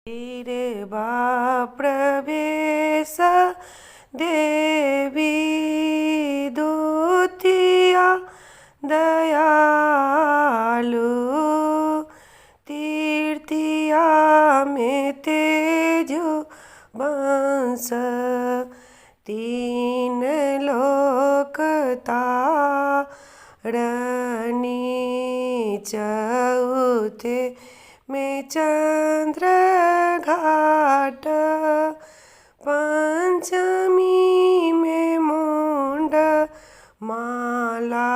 पहिरबा प्रवेश देवी द्वितीया दयालु, तृतीया में तेजो वंश, तीन लोक तारनी, चौथे में चंद्र घाट, पंचमी में मुंड माला,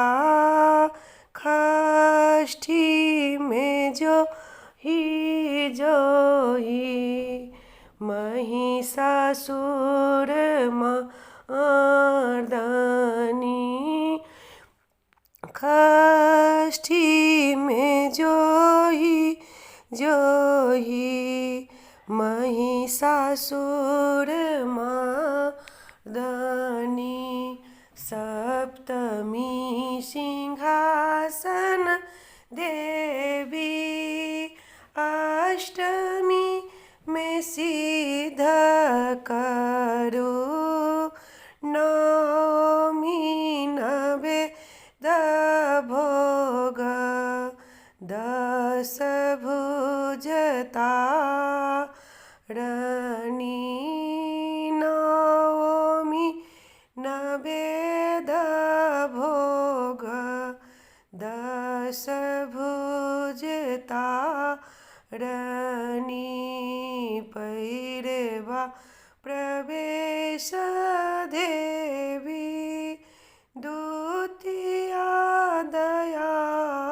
षष्ठी में जो ही जो ही महिषासुर मर्दनी, षष्ठी में जो ही जो ही महिषासुर मर्दनी, सप्तमी सिंहासन देवी, अष्टमी में सिद्ध करू, नवमी नवे भोग, दस भुज तारनी, नवमी नवेद भोग, दस भुज तारनी, पहिरबा प्रवेश देवी द्वितीया दयालु।